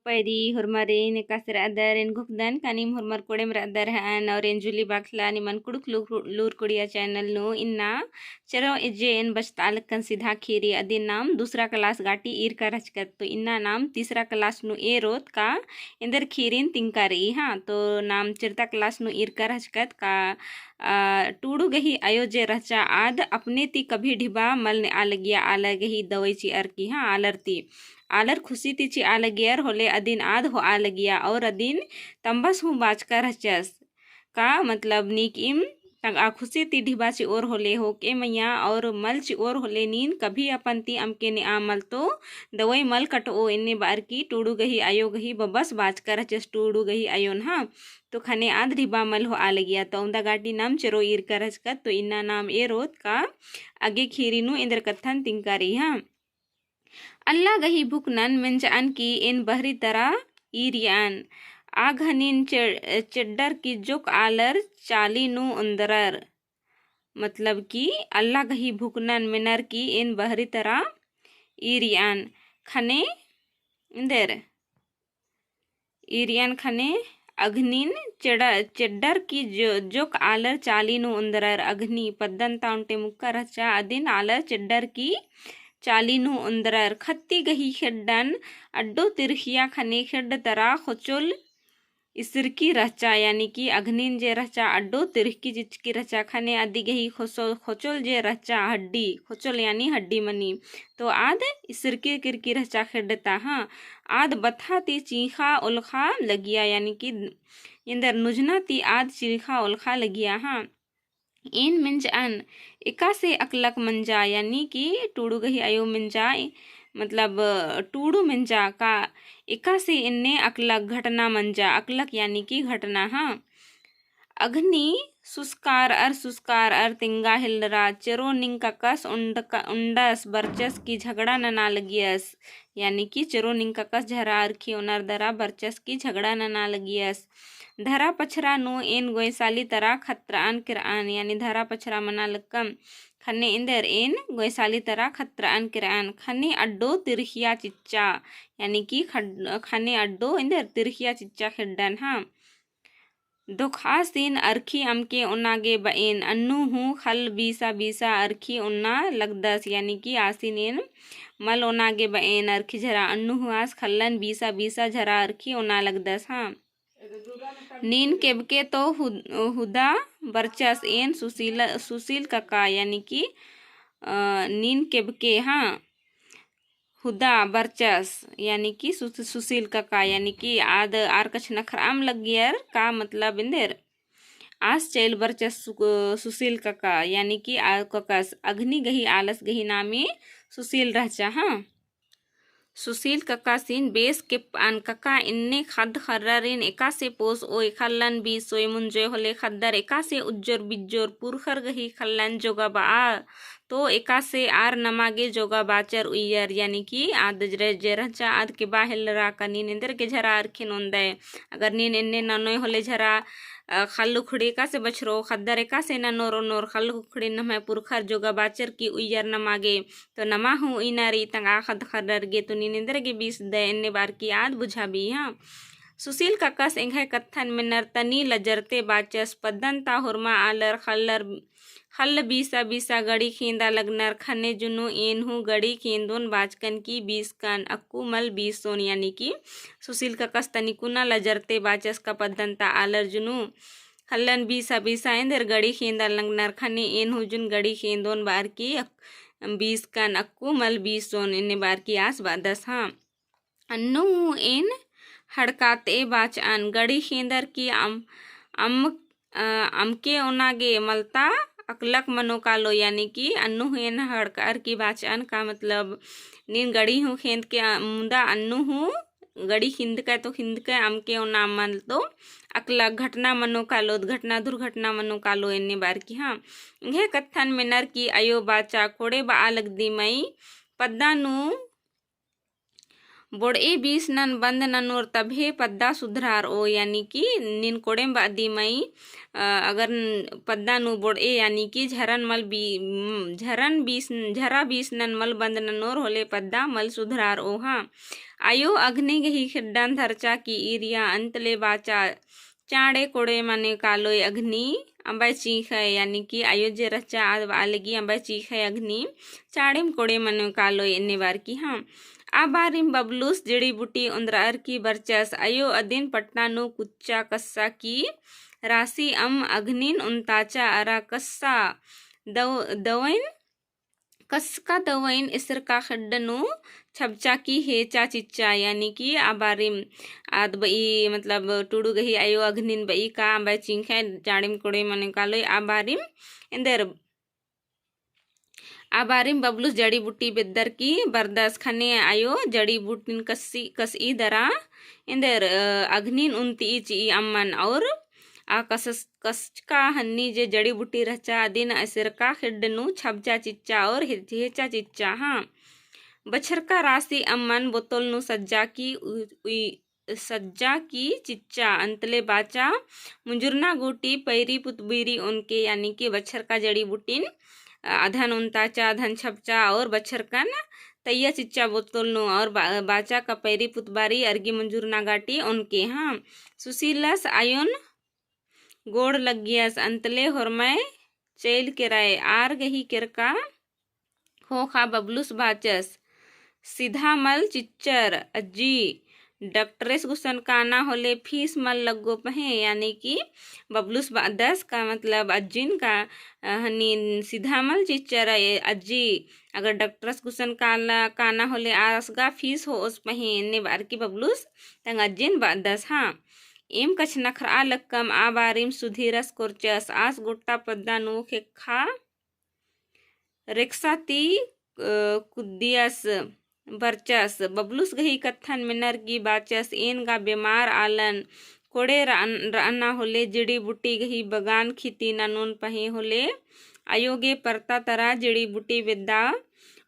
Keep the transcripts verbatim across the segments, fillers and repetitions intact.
पैरी होरमारिन एकासे रअदर, एन घुखदन का नीम होरमर कोड़ेम रअदर हन और एन जूली बाखला निमन कुँड़ुख़ लूर, लूर कुड़िया channel नू इन्ना चेरो जे एन बचता लगकन सिधा ख़ीरी अदिन नाम दूसरा class गाटी ईरका रहचकत। तो इन्ना नाम तीसरा class नू एरोत का एन्देर ख़ीरिन तिंका रई। हाँ, तो नाम चिरता class नू ईरका रहचकत का, आ, टूड़ू गही अयो जे रहचा आद अपने ती कभी ढिबा मल नेआ लगिया आलर गही दवई चिअर की, हाँ, आलर ती। आलर खुशी ती चिआ लगियर होले अदिन आद होआ लगिया और अदिन तम्बस हूँ बाचका रहचस। का मतलब नीक इम तंगआ खुशी ती ढिबा चिओर होले होके मइय्याँ और मल चिओर होले नीन कभी अपन ती अमके नेआ मल तो दवई मल कटओ एन्ने बअर की टूड़ू गही अयो गही बबस बाचका रहचस टूड़ू गही अयोन, हाँ। तो ख़ने आद ढिबा मल होआ लगिया। तो अवंदा गाटी नाम चेरो ईरका रहचकत। तो इन्ना नाम एरोत का अगे ख़ीरी नू एन्देर कत्थन तिंका रई, हाँ। अल्ला गही भुकनन मेंजअन की एन बहरी तरा ईरियन। आघनिन चे-, चेड्डर की जोक आलर चाली नू ओन्दरर। मतलब कि अल्ला गही भुकनन मेनर की एन बहरी तरा ईरियन। ख़ने एन्देर ईरियन ख़ने अघनिन चेड़ा-, चेड्डर की जो-, जोक आलर चाली नू ओन्दरर। अघनी पद्दन ता ओन्टे मुक्का रहचा अदिन आलर चेड्डर की चाली नू ओन्दरर। ख़त्ती गही ख़ेड्डन अड्डो तिरखिया ख़ने ख़ेड्ड तरा ख़ोचोल इसरकी रहचा, यानी कि अघनिन जे रहचा अड्डो तिरखकी चिचकी रहचा। ख़ने अदी गही ख़ोसो-, ख़ोचोल जे रहचा हड्डी, ख़ोचोल यानी हड्डी मनी। तो आद इसरकी किरकी रहचा ख़ेड्ड ता, हाँ। आद बथा ती चींख़ा ओलख़ा लगिया, यानी कि एन्देर नुझना ती आद चींख़ा ओलख़ा लगिया, हाँ। एन मेंजअन एकासे अकलक मंजा, यानी कि टूड़ू गही अयो मेंजा, मतलब टूड़ू मेंजा का एकासे एन्ने अकलक घटना मंजा, अकलक यानी कि घटना, हाँ। अघनी सुस्कारअर सुस्कारअर तेंगा हेलरा, चेरो निंग ककस उंडक-, उंडस बरचस की झगड़ा नना लगियस, यानी कि चेरो निंग ककस झरा अरखी ओनर दरा बरचस की झगड़ा नना लगियस। धरा पछरा नू एन गोयसाली तरा खतरअन केरअन, यानी धरा पछरा मना लक्कम। ख़ने एन्देर एन गोयसाली तरा खतरअन केरअन। ख़ने अड्डो तिरखिया चिच्चा, यानी कि खड-, ख़ने अड्डो एन्देर तिरखिया चिच्चा ख़ेड्डन, हाँ। दोखआसिन अरखी अमके ओना गे बएन, अन्नु हूँ ख़ल्ल बीसा बीसा अरखी ओना लगदस, यानी कि आसिन एन मल ओना गे बएन अरखी झरा, अन्नु हूँ आस ख़ल्लन बीसा बीसा झरा अरखी ओना लगदस, हाँ। नीन केबके तो हु-, हुदा बरचस एन सुशील, सुशील कका, यानी कि, अ, नीन केबके, हाँ, हुदा बरचस, यानी कि सु-, सुशील कका, यानी कि आद आर कछनखरअम लगियर का मतलब एन्देर। आस चइल बरचस सु-, सुशील कका, यानी कि आ ककस अघनी गही आलस गही नामे सुशील रहचा, हाँ। सुशील ककासिन बेस केप्पअन कका एन्ने ख़द्द ख़र्ररिन एकासे पोसओय, ख़ल्लन बीसोय, मुंजोय होले ख़द्दर एकासे उज्जोर बिज्जोर पुरखर गही ख़ल्लन जोगाबआ, तो एकासे आर नमा गे जोगाबाचर उइयर, यानी कि आद जे रहचा आद केबा हेलरा का नीन एन्देर गे झरा अरखिन ओन्दय। अगर नीन एन्ने ननोय होले झरा, अ, ख़ल्ल उखड़ी एकासे बछरो, ख़द्दर एकासे ननोर ओनोर, ख़ल्ल उखड़ी नम्है पुरखर जोगाबाचर की उइयर नमा गे। तो नमा हूँ इन्ना रई तंगआ ख़द्द ख़र्रर गे तो नीन एन्देर गे बीसदय एन्ने बअर की आद बुझाबई, हाँ। सुशील ककस एंग्है कत्थन मेनर तनी लजरते बाचस, पद्दन ता होरमा आलर ख़ल्लर, ख़ल्ल बीसा बीसा गड़ी खेंदा लगनर। ख़ने जुनू एन हूँ गड़ी खेंदोन बाचकन की बीसकन, अक्कु मल बीसोन, यानी कि सुशील ककस तनिकुना लजरते बाचस का पद्दन ता आलर जुनू ख़ल्लन बीसा बीसा एन्देर गड़ी खेंदा लगनर। ख़ने एन हूँ जुन गड़ी खेंदोन बअर की अक-, बीसकन, अक्कु मल बीसोन एन्ने बअर की आस बअदस, हाँ। अन्नु हूँ एन हड़काते बाचअन, गड़ी खेंदर की अम-, अम-, अ, अमके ओना गे मलता अकलक मनो कालो, यानी कि अन्नु हूँ एन हड़कअर की बाचअन का मतलब नीन गड़ी हूँ खेंद के, अ, मुदा अन्नु हूँ गड़ी खिंदकय तो खिंदकय अमके ओना मल तो अकलक घटना मनो कालो, घटना दुर्घटना मनो कालो एन्ने बअर की, हाँ। एंग्है कत्थन मेनर की अयो बाचा कोड़े बआ लगदी मई, पद्दा नू बोड़े बीस नन बंद ननोर तभे पद्दा सुधरारओ, यानी कि नीन कोड़ेम बअदी मई, अ, अगर न-, पद्दा नू बोड़े यानी कि झरन मल बी-, म, झरन बीस, झरा बीस नन मल बंद ननोर होले पद्दा मल सुधरारओ, हाँ। आयो अघनी गही खेड्डन धरचा की ईरिया अंतले बाचा चाड़े कोड़े मने कालोय अघनी अम्बय चींख़य, यानी कि आयो जे रहचा आद बआ लगी अम्बय चींख़य अघनी चाड़ेम कोड़े मने कालोय एन्ने बार की, हाँ। आ बारिम बबलुस जड़ी बूटी ओन्द्रअर की बरचस, आयो अदिन पटना नू कुच्चा कस्सा की रासी अम अघनिन ओन्ताचा अरा कस्सा दव-, दवइन कस्का दवइन एसरका खेड्ड नू छबचा की हेचा चिच्चा, यानी कि आ बारिम आद बई, मतलब टुड़ू गही आयो अघनिन बई का अम्बय चींख़य चाड़ेम कोड़े मने कालोय आ बारिम एन्देर आ बारिम बबलुस जड़ी बूटी बेद्दर की बरदस। ख़ने आयो जड़ी बूटिन कस्सी, कसई दरा एन्देर, अ, अघनिन ओन्तिई चिई अम्मन और आ कस-, कसचका हन्नी जे जड़ी बूटी रहचा अदिन एसरका खेड्ड नू छबचा चिच्चा और हे-, हेचा चिच्चा, हाँ। बछरका रासी अम्मन बोतल नू सज्जा की उ-, उई-, सज्जा की चिच्चा अंतले बाचा मुंजुरना गूटी पैरी पुतबीरी ओनके, यानी कि बछरका जड़ी बूटिन, अ, अधन ओन्ताचा, अधन छबचा और बछरकन तैया चिच्चा बोतल नू और बा-, बाचा का पैरी पुतबारी अरगी मुंजुरना गाटी ओनके, हाँ। सुशीलस आयोन गोड़ लग्गियस अंतले होरमय चैल केरय आर गही केरका ख़ोख़ा बबलुस बाचस, सीधा मल चिच्चर अज्जी, डॉक्टरेस गुसन काना होले फीस मल लग्गो पहें, यानी कि बबलुस बअदस का मतलब अज्जिन का, अ, हनी सीधा मल चिच्चर ए अज्जी, अगर डॉक्टरेस गुसन काला, काना होले आस गा फीस होओस पहें, एन्ने बार की बबलुस तंग अज्जिन बअदस, हाँ। एम कछनखरआ लक्कम आ बारिम सुधीरस कोरचस, आस गोट्टा पद्दा नू ख़ेक्खा रेक्सा ती, अ, कुद्दियस बरचस। बबलुस गही कत्थन मेनर की बाचस, एन गा बेमार आलन, कोड़े रअन-, रअना होले जड़ी बूटी गही बगान खिती ननोन पहें होले, आयो गे परता तरा जड़ी बूटी बेद्दा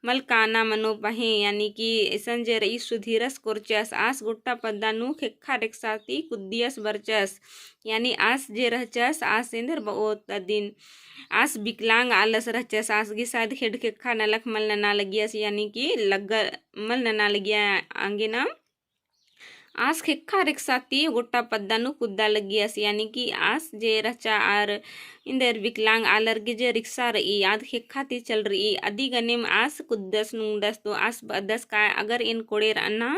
मल काना मनो पहें, यानी कि इसन जे रई सुधीरस कोरचस, आस गोट्टा पद्दा नू ख़ेक्खा रेक्सा ती कुद्दियस बरचस, यानी आस जे रहचस, आस एन्देर बओत अदिन, आस विकलांग आलस रहचस, आस गे शायद खेड्ड ख़ेक्खा नलख मल नना लगियस, यानी कि लग्गा मल नना लगिया आंगे ना। आस ख़ेक्खा रेक्सा ती गोट्टा पद्दा नू कुद्दा लगियस, यानी कि आस जे रहचा आर एन्देर विकलांग आलर गे जे रिक्सा रई, आद ख़ेक्खा ती चल रई, अदी गनेम आस कुद्दस नुंगदस तो आस बअदस का अगर एन कोड़े रअना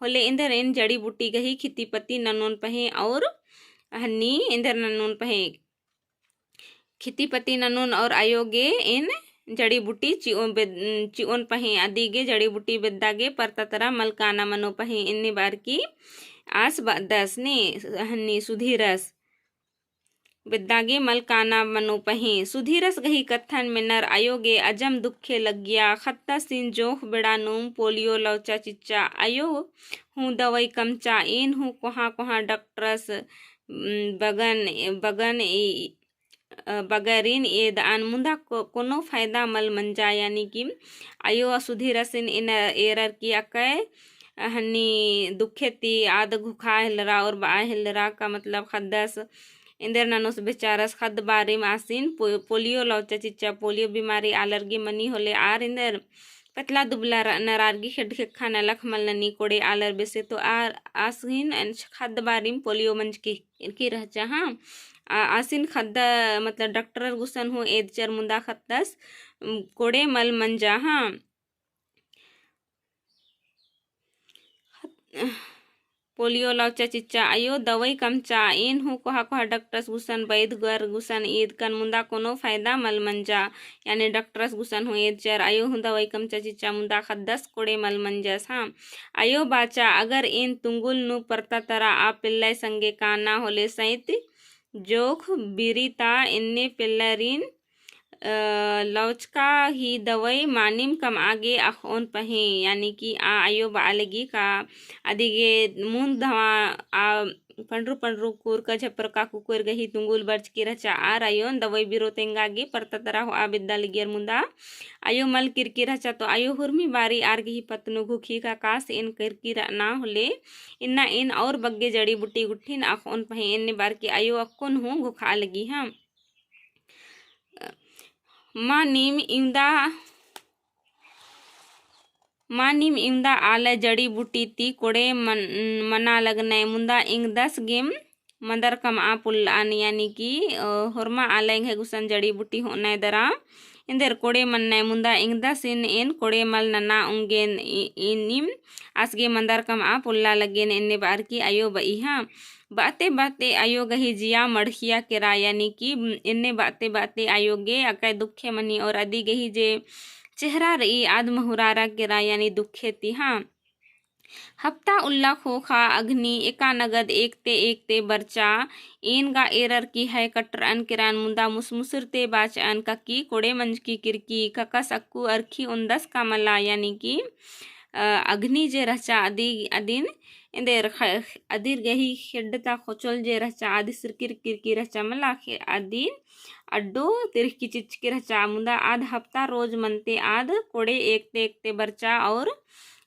होले एन्देर एन जड़ी बूटी गही खिती पत्ती ननोन पहें और हन्नी एन्देर ननोन पहें। खिती पत्ती ननोन और आयो गे एन जड़ी बूटी चिओन बेद-, चिओन पहें, अदी गे जड़ी बूटी बेद्दा गे परता तरा मल काना मनो पहें, एन्ने बार की आस बअदस ने हन्नी सुधीरस बेद्दा गे मल काना मनो पहें। सुधीरस गही कत्थन मेनर आयो गे अजम दुखे लग्गिया, ख़द्दासिन जोंख़ बेड़ा नुम पोलियो लौचा चिच्चा, आयो हूँ दवाई कमचा, एन हूँ कोहाँ कोहाँ डॉक्टरस, उम, बगन, बगन ए-, अ, बगरिन एदआन मुन्दा को-, कोनो फायदा मल मंजा, यानी कि आयो सुधीरसिन एन एरर की अकय, अ, हन्नी दुखे ती आद घुखा हेलरा और बआ हेलरा का मतलब ख़द्दस एन्देर ननोस बेचारस ख़द्द बारिम आसिन पो-, पोलियो लौचा चिच्चा, पोलियो बीमारी आलर गे मनी होले आर एन्देर पतला दुबला रअनर आर गे खेड्ड ख़ेक्खा नलख मल ननी कोड़े आलर बेसे तो आर आसिन एन ख़द्द बारिम पोलियो मंजकी की रहचा, हाँ। आ, आसिन ख़द्द मतलब डॉक्टरर गुसन हूँ एदचर मुन्दा ख़द्दस, उम, कोड़े मल मंजा, हाँ। पोलियो लौचा चिच्चा, आयो दवाई कमचा, एन हूँ कोहाँ कोहाँ डॉक्टरस गुसन, बैद गर गुसन एदकन मुन्दा कोनो फायदा मल मंजा, यानी डॉक्टरस गुसन हूँ एदचर, आयो हूँ दवाई कमचा चिच्चा मुन्दा ख़द्दस कोड़े मल मंजस, हाँ। आयो बाचा, अगर एन तुंगुल नू परता तरा आ पेल्लय संगे काना होले सैंत जोंख़ बीरी ता एन्ने पेल्लरिन अ, लौचका ही दवई मानिम कमआ गे अख़ओन पहें, यानी कि आ अयो बआ लगी का अदिगे मुन्द धवा आ पंडरू पंडरू कुरका झपरका कुकुर गही तुंगुल बरचकी रहचा आर अयोन दवई बिरो तेंगा गे परता तरा होआ बेद्दा लगियर मुन्दा अयो मल किरकी रहचा तो अयो हुरमी बारी आर गही पत्त नू घुखी का कास एन किरकी रअना होले इन्ना एन और बग्गे जड़ी बूटी गुट्ठिन अख़ओन पहें एन्ने बार की अयो अक्कुन हूँ घुखआ लगी हाँ। मानिम इवंदा, मानिम इवंदा आलय जड़ी बूटी ती कोड़े मन-, मना लगनय मुन्दा एंगदस गेम मन्दर कमआ पोल्लअन, यानी कि, अ, होरमा आलय एंग्है गुसन जड़ी बूटी होअनय दरा एन्देर कोड़े मन्नय मुन्दा एंगदसिन एन कोड़े मल नना ओंगेन इ-, इनिम आस गे मन्दर कमआ पोल्ला लगेन एन्ने बार की अयो बई हाँ। बअते बअते अयो गही जिया मड़खिया केरा, यानी कि एन्ने बअते बअते अयो गे अकय दुखे मनी और अदी गही जे चेहरा रई आद महुरारा केरा, यानी दुखे ती हाँ। हफ्ता उल्ला ख़ोख़ा अग्नि एका नगद एकते एकते बरचा, एन गा एरर की है कटरअन केरान मुन्दा मुसमुसुरते बाचअन ककी कोड़े मंजकी किरकी ककस अक्कु अरखी ओन्दस का मला, यानी कि, अ, अग्नि जे रहचा अदी, अदिन एन्देर ख-, अदिर गही खेड्ड ता खोचल जे रहचा, अदी सिरकिर किरकी रहचा मला खे-, अदिन अड्डो तिरखकी चिच्चकी रहचा। मुन्दा आद हफ्ता रोज मनते आद कोड़े एकते एकते बरचा और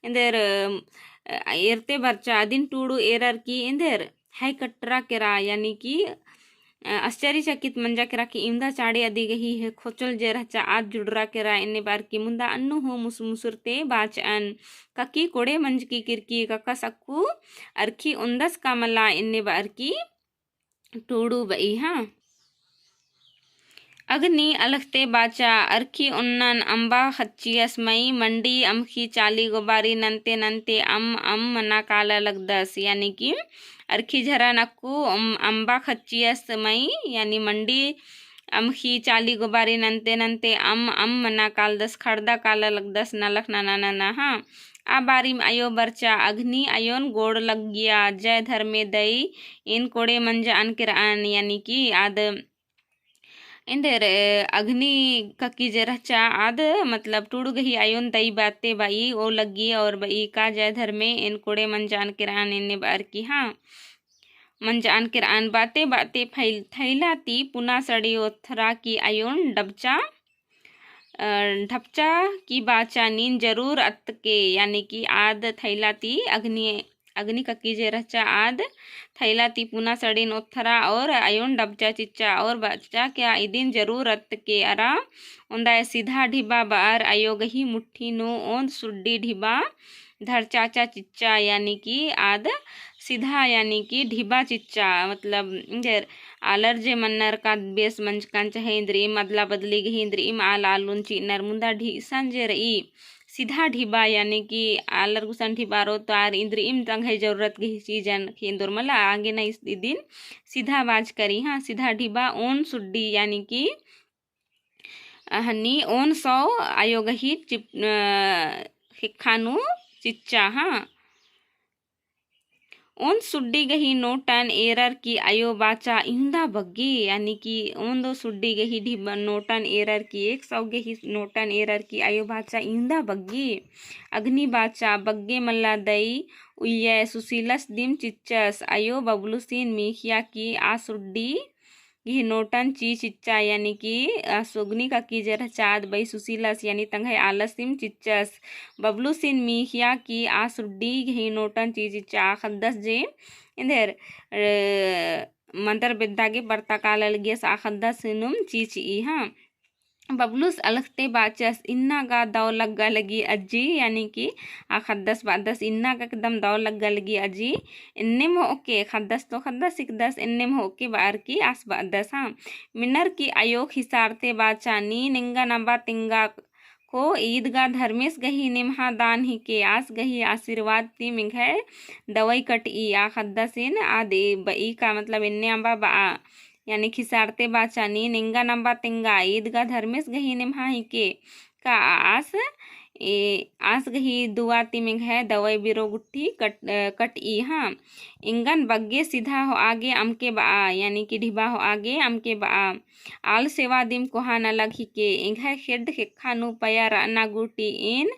एन्देर, अ, एरते बरचा। अदिन टूड़ू एरर की एन्देर है कटरा केरा, यानी कि, अ, आश्चर्यचकित मंजा केरा कि इवंदा चाड़े अदी गही है खोचल जे रहचा आद जुड़रा केरा एन्ने बार की मुन्दा अन्नु हूँ मुसमुसुरते बाचअन ककी कोड़े मंजकी किरकी ककस अक्कु अरखी ओन्दस का मला एन्ने बार की टूड़ू बई हाँ। अग्नि अलखते बाचा, अरखी ओन्नन अम्बा खच्चियस मई मंडी अमखी चाली गोबारी नन्ते नन्ते अम अम मना काला लगदस, यानी कि अरखी झरन अक्कु अम-, अम्बा खच्चियस मई, यानी मंडी अमखी चाली गोबारी नन्ते नन्ते अम अम मना कालदस, खड़दा काला लगदस नलख नना नना हाँ। आ बारिम अयो बरचा, अग्नि अयोन गोड़ लग्गिया, जय धर्मे दई, एन कोड़े मंजअन केरअन, यानी कि आद एन्देर अग्नि ककी जे रहचा आद, मतलब टूड़ू गही अयोन दई बाते बई, ओ लग्गी और बई का जय धर्मे एन कोड़े मंजअन केरअन एन्ने बार की हाँ। मंजअन केरअन बाते बाते फैल-, थैला ती पुना सड़ी ओथरा की अयोन डबचा, अ, ढपचा की बाचा नीन जरूर अत्तके, यानी कि आद थैला ती अग्नि, अग्नि ककी जे रहचा आद थैला ती पुना सड़िन ओथरा और अयोन डबचा चिच्चा और बाचा क्या इदिन जरूर अत्तके अरा ओन्दा सीधा ढिबा बार अयो गही मुट्ठी नू ओन्द सुड्डी ढिबा धरचाचा चिच्चा, यानी कि आद सीधा, यानी कि ढिबा चिच्चा, मतलब, एन्देर आलर जे मन्नर का बेस मंजकन चाहे इन्द्रिइम अदला बदली गही इन्द्रिइम आल आलुन चिअनर मुन्दा ढि-, इसन जे रई, सीधा ढिबा, यानी कि आलर गुसन ढिबा रओ तो आर इन्द्रिइम तंग्है जरूरत गही चीजन खेंदोर मला आगे ना इस इदिन सीधा बाच करी, हाँ, सीधा ढिबा ओन सुड्डी, यानी कि अहनी ओन सौ अयो गही चिप-, अ, ख़ेक्खा नू चिच्चा, हाँ। ओन सुड्डी गही नोटन एरर की अयो बाचा इवंदा बग्गी, यानी कि ओन दो सुड्डी गही ढिबा नोटन एरर की एक सौ गही नोटन एरर की अयो बाचा इवंदा बग्गी। अग्नि बाचा बग्गे मल्ला दई उइयै सुसीलस दिम चिच्चस अयो बबलुसिन मीख़िया की आ सुड्डी गही नोटन ची चिच्चा, यानी कि, अ, सुगनी ककी जे रहचा आद बई सुसीलस, यानी तंग्है आलसिम चिच्चस। बबलुसिन मीख़िया कि आ सुड्डी गही नोटन ची चिच्चा आ ख़द्दस जे एन्देर, अ, मन्दर बेद्दा गे परता काला लगियस आ ख़द्दसिनुम ची चिई, हाँ। बबलुस अलख़ते बाचस, इन्ना गा दौ लग्गा लगी अज्जी, यानी कि आ ख़द्दस बअदस, इन्ना गा एकदम दौ लग्गा लगी अज्जी, एन्नेम होके, ख़द्दस तो ख़द्दस हिकदस, एन्नेम होके बअर की आस बअदस, हाँ। मिनर की अयो खिसारते बाचा, नीन एंगन अम्बा तेंगा को, ईद गा धर्मेस गही निम्हा दान हिके, आस गही आशीर्वाद ती मिंग्है दवई कटई, आ ख़द्दसिन आद बई का मतलब एन्ने अम्बा बआ, यानी खिसारते बाचा, नीन एंगन अम्बा तेंगा, ईद गा धर्मेस गही निम्हा हिके, का आस ए, आस गही दुआ तिम एंग्है दवाई बिरो गुट्ठी कट-, अ, कटई, हाँ। एंगन बग्गे सीधा होआ गे अमके बआ, यानी कि ढिबा होआ गे अमके बआ। आल सेवा दिम कोहा नलख हिके, एंग्है खेड्ड खेक्खा नू पया रअना गूटी एन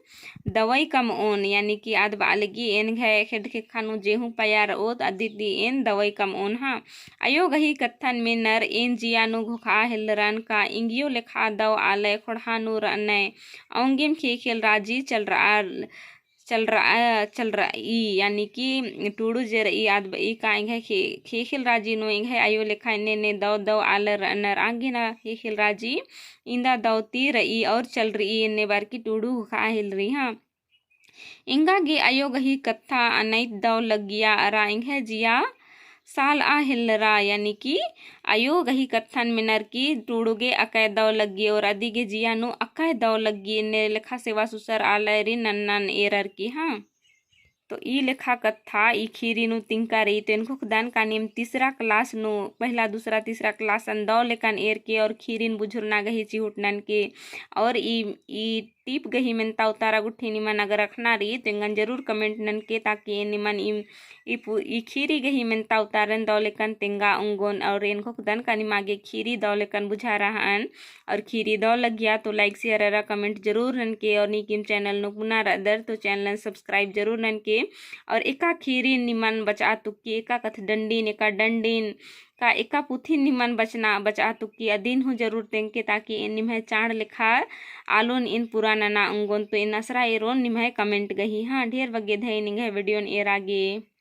दवाई कमओन, यानी कि आद बआ लगी एंग्है खेड्ड खेक्खा नू जेहूँ पया रओत अदी ती एन दवाई कमओन, हाँ। अयो गही कत्थन मेनर एन जिया नू घोखआ हेलरन का एंग्यो लेखा दव आलय खोड़हा नू रअनय। औंगेम ख़ेख़ेल राजी चलरआ, चलरआ, चलरई, यानी कि टुड़ू जे रई आद बई का एंग्है ख़े-, ख़ेख़ेल राजी नू एंग्है अयो लेखा एन्ने एन्ने दव दव आलर रअनर आगे ना ख़ेख़ेल राजी इन्दा दव ती रई और चलरई एन्ने बअर की टुड़ू घोखआ हेलरी, हाँ। एंगा गे अयो गही कत्था अनैत दव लग्गिया अरा एंग्है जिया सालआ हेलरा, यानी कि अयो गही कत्थन मेनर की टुड़ू गे अकय दव लग्गी और अदी गे जिया नू अकय दव लग्गी, एन्ने लेखा सेवा सुसर आलय री नन्नन एरर की, हाँ। तो ई लेखा कत्था ई खीरी नू तिंका रई, तो एन घोखदन का नीम तीसरा class नू, पहला, दूसरा, तीसरा class अन दव लेकन एर के और खीरिन बुझुरना गही चिहुट ननके और ई, ई टीप गही मेन्ता उतारा गुट्ठी निमन अगर रखना रई, तो एंगन जरूर comment ननके, ताकि एन निमन ई, ई पु-, ई खीरी गही मेन्ता उतारन दव लेकन तेंगा उंगोन। और एन घोखदन का निमा गे खीरी दव लेकन बुझा रअन, और खीरी दव लग्गिया तो like, share अरा comment जरूर ननके, और नीकिम channel नू पुना रअदर तो channel subscribe जरूर ननके। और एका खीरी निमन बचआ तुक्की, एका कथडंडीन, एका डंडीन, का एका पुथिन निमन बचना, बचआ तुक्की अदिन हूँ जरूर तेंगके, ताकि एन निम्है चाड़ लेखा आलोन एन पूरा नना उंगोन। तो एन असरा एरोन निम्है comment गही, हाँ। ढेर बग्गे धैन एंग्है video न एरा गे।